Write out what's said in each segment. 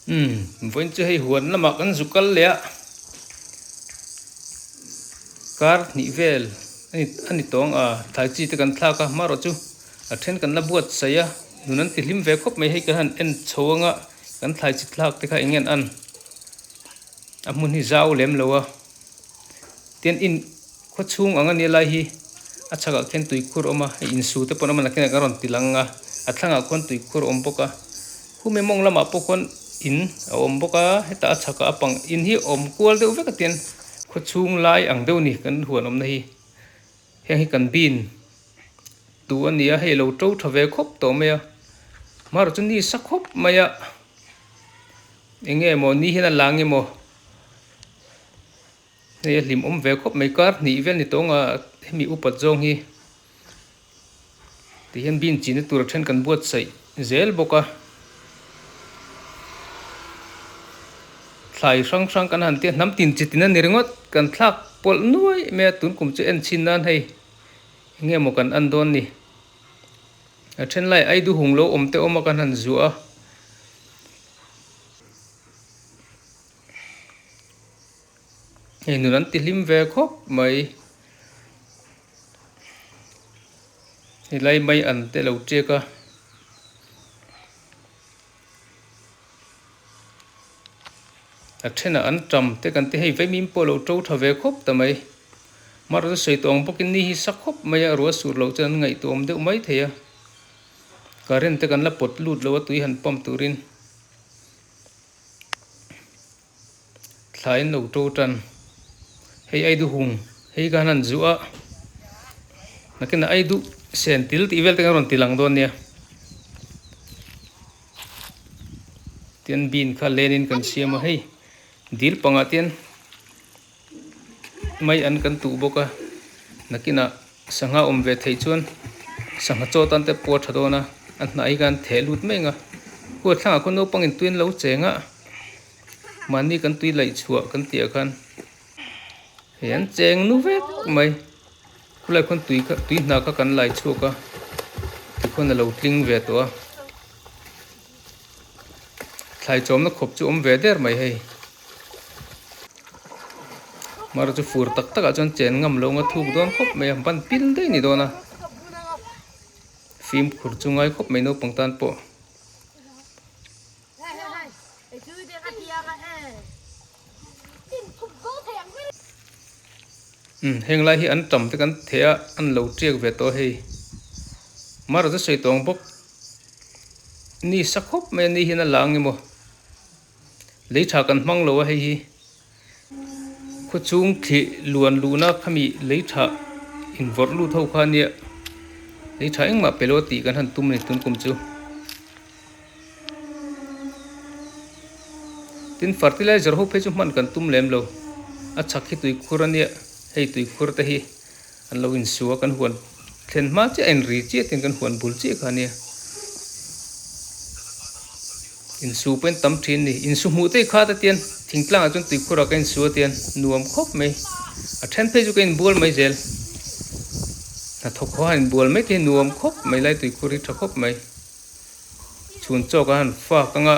Umm vawiin chu hei huan lamah kan zu kal leh a, kar hnih vel a ni tawng a, thlai chi te kan thlak a, hmarawh chu a then kan la buatsaih a, nun an ti hlim ve khawp mai hei kan han en chho anga kan thlai chi thlak te kha eng nge an an a hmun hi zau lem lo a, tin in khaw chhung ang a nia lai hi a chhakah khian tuikhur a awm a, hei insu te pawh an awm a nakinah kan rawn ti lang a, a thlangah khuan tuikhur a awm bawk a. Khumi mawng lamah pawh khuan in a awm bawk a, hetah a chhakah a pang in hi a awm kual deuh vek a tian khaw chhung lai ang deuh a ni kan huan awmna hi. Heng hi kan bin tu a ni a, hei a lo to tha ve khawp tawh mai a, hmarawh chu ni sa khawp mai a, eng nge maw ni hian a lang emaw hei a hlim awm ve khawp mai kar hnih vel ni tawng a hemi upat zawng hi. Ti hian bin china tur a then kan buatsaih zel bawk a, thlai hrang hrang kan han tia hnam tin chi tin a ni ringawt kan thlak pawlh nuai mai a tun kum chu en chhin nan hei eng nge maw kan en dawn ni a then lai ai duhung lo awm te awm a kan han zuah a. Hei nun an ti hlim ve khawp mai. Helai mai an te lo tiak a. A thenah an tam te kan ti hei vaimim pawh lo to tha ve khawp ta mai. Mar chu sawi tawng bawkin ni hi sa khawp mai a ruah sur loh chuan an ngaihtuah awm deuh mai thei a. Current te kan la pawt lut lo a tui han pump turin. Thlai an lo to tan. Hei ai duhung hei khan an zuah a, nakinah ai duh sen til tih vel te khan a rawn ti lang dawn nia. Tian bean kha lenin kan siam a hei dil pangah tian mai an kan tuh bawk a, nakinah sangha awm ve theih chuan sangha chaw tan te pawh a tha dawn a, a hnah hi khan theh lut mai ang a, huat thlangah khaw naupangin tui an lo cheng a, mahni kan tui laih chhuah kan tih ah khan hei an cheng nu vek mai, khulai khawn tui kha tui hna kha kan lai chhuak a tikhawn a lo tling ve tawh a. Thlai chawmna khawp chu awm ve der mai hei. Mar chu fur tak takah chuan chen ngam lo anga thuk dawn khawp mai a, ban pil daih a ni dawn a. Fimkhur chu ngai khawp mai naupang tan pawh. Umm heng lai hi an tam te kan theh a an lo tiak ve tawh a hei mar chu sawi tawng bawk ni sa khawp mai a ni hian a la ang emaw lei tha kan hmang lo a hei hi khaw chhung thli luan luhna khami lei tha invawrh lut ho kha ania lei tha engmah pe lo a tih kan han tum a ni tun kum chu. Tin fertilizer ho phei chu hman kan tum lem lo, a chhak hi tuikhur a nia, hei tuikhur te hi an lo insu a kan huan thlen hma chiah a inri chiah tin kan huan bul chiah kha a nia. Insu pawhin tam thin a ni, insu hmuh te hi khat a tian thingtlang ah chuan tuikhur ah ka insu a tian nuam khawp mai, a then phei chu ka inbual mai zel, hnathawk ho a inbual mai te hi nuam khawp mai lai tuikhur hi tha khawp mai. Chhun chawk a han fak anga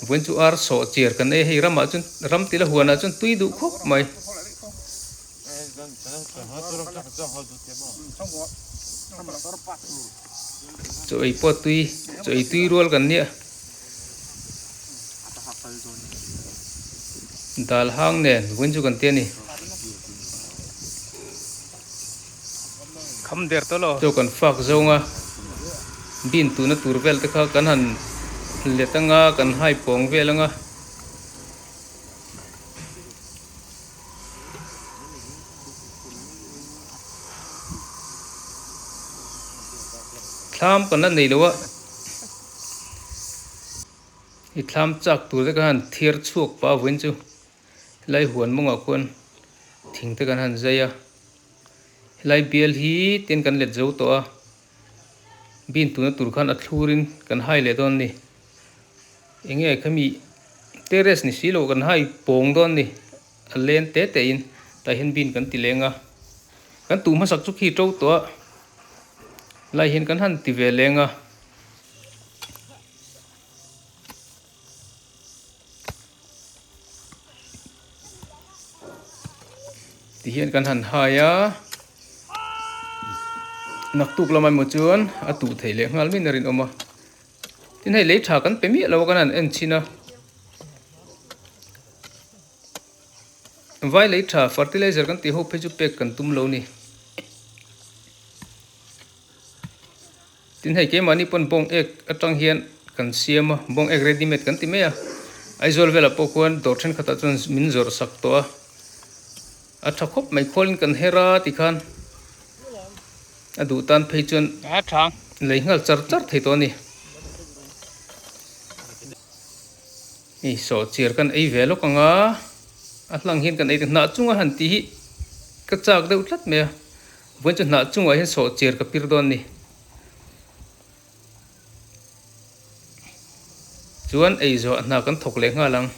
vawiin chu ar sawh chiar kan ei a hei ramah chuan ram tila huanah chuan tui duh khawp mai. Chaw ei pawh tui chaw ei tui rual kan nia dal hang nen vawiin chu kan ti a ni. Kham der tawh lo. Chaw kan fak zawng a, bin tuna tur vel te kha kan han let anga kan hai pawng vel anga. Thlam kan la nei lo a, i thlam chak tur te kha han thiar chhuak pah vawiin chu. Helai huan mawngah khuan thing te kan han zai a, helai bial hi ten kan let zo tawh a, bin tuna tur khan a thlurin kan hai leh dawn a ni. Enge khami terrace ni si loh kan hai pawng dawn a ni, a len te te in tah hian bin kan ti leng a, kan tuh hmasak chu khi to tawh a, helai hian kan han ti ve leng a. Ti hian kan han hai a, naktuk lamah emaw chuan a tuh theih leh nghal mai in a rinawm a. Tin hei lei tha kan pe miah lo a kan han en chhin a. Vai lei tha fertilizer kan tih ho phei chu pek kan tum lo ni. Tin hei keimahni pawn bawng ek atang hian kan siam a, bawng ek ready made kan ti mai a. Aizawl velah pawh khuan dawr thenkhatah chuan min zawrh sak tawh a, a tha khawp mai khualin kan her a tikhan a duh tan phei chuan lei nghal char char thei tawh a ni. Hei sawhchiar kan ei ve lawk ang a, a hlang hian kan ei hnah chunga han tih hi ka chak deuh tlat mai a, vawiin chu hnah chungah hian sawhchiar ka pir dawn a ni. Chuan ei zawh hna kan thawk leh nghal ang.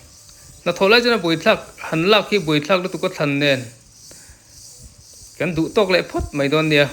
Hna thawh lai chuan a buaithlak han lak hi buaithlak lutuk a thlan nen kan duh tawk leh phawt mai dawn nia.